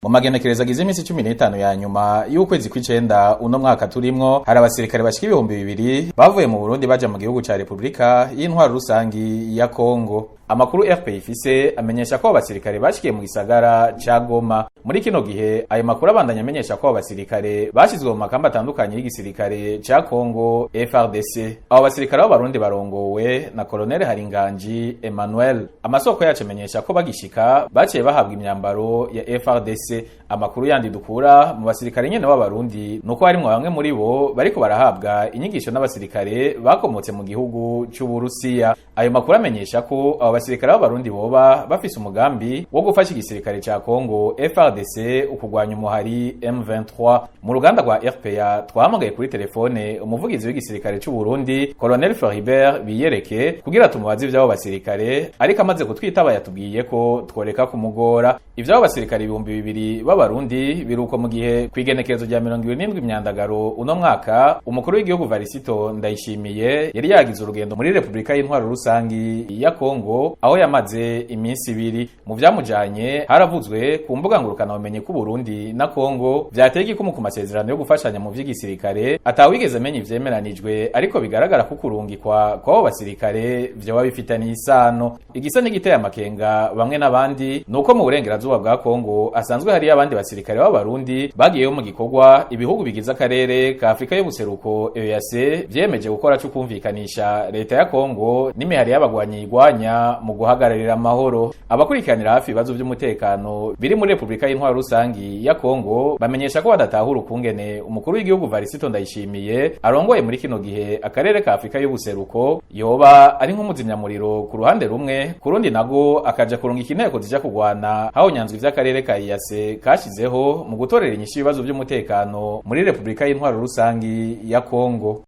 Mu magenekerezo agize iminsi 15 ya nyuma y'ukwezi kw'icenda uno mwaka turimwo, hari abasirikare bashika 2000 bavuye mu Burundi baja mu gihugu ca Republika y'Intwaro Rusangi ya Kongo. Amakuru RPA ifise amenyesha ko abo basirikare bashikiye mu gisagara ca Goma. Muri kino gihe ayo makuru abandanya amenyesha ko abo basirikare bashizwe mu makamba atandukanye y'igisirikare ca Kongo FARDC. Abo basirikare b'Abarundi barongowe na Colonel Haringanji Emmanuel. Amasoko yacu amenyesha ko bagishika baciye bahabwa imyambaro ya FARDC. Amakuru yandi dukura mu basirikare nyene b'Abarundi nuko harimwo bamwe muri bo bariko barahabwa inyigisho n'abasirikare bakomotse mu gihugu c'Uburusiya. Ayo makuru amenyesha ko abo basirikare b'Abarundi boba bafise umugambi wo gufasha igisirikare ca Kongo FARDC ukugwanya umuhari M23. Mu ruganda rwa RPA twahamagaye kuri telefone umuvugizi w'igisirikare c'u Burundi, Colonel Floribert Biyereke, kugira tumubaze ivy'abo basirikare, ariko amaze kutwitaba yatubwiye ko tworeka kumugora. Ivy'abo basirikare 2000 b'Abarundi biruko mu gihe kw'igenekerezo rya 27 Imyandagaro uno mwaka, umukuru w'igihugu Varisito Ndayishimiye yari yagize urugendo muri Republika y'Intwaro Rusangi ya Kongo, aho yamaze iminsi 2. Mu vyamujanye haravuzwe ku mbuga ngurukana bumenyi ko Burundi na Kongo vyateye igikumu ku masezerano yo gufashanya mu vy'igisirikare, atawigeze amenya ivyemeranijwe, ariko bigaragara ko kurungikwa kw'abo basirikare vyoba bifitaniye isano. Igisa n'igiteye amakenga bamwe n'abandi nuko mu burengerazuba bwa Kongo asanzwe hariyo abandi basirikare b'Abarundi bagiyeyo mu gikorwa ibihugu bigize akarere ka Afrika y'ubuseruko EAC vyemeje gukora co kumvikanisha leta ya Kongo n'imihari y'abagwanyi igwanya mu guhagararira amahoro. Abakurikiranira hafi ibibazo vy'umutekano biri muri Republika y'Intwaro Rusangi ya Kongo bamenyesha ko badatahura ukungene umukuru w'igihugu Varisito Ndayishimiye arongoye muri kino gihe akarere ka Afrika y'ubuseruko yoba ari nk'umuzimyamuriro ku ruhande rumwe, ku rundi nago akaja kurungika inteko zija kugwana hahonyanzwe ivy'akarere ka EAC kashizeho mu gutorera inyishu ibibazo vy'umutekano muri Republika y'Intwaro Rusangi ya Kongo.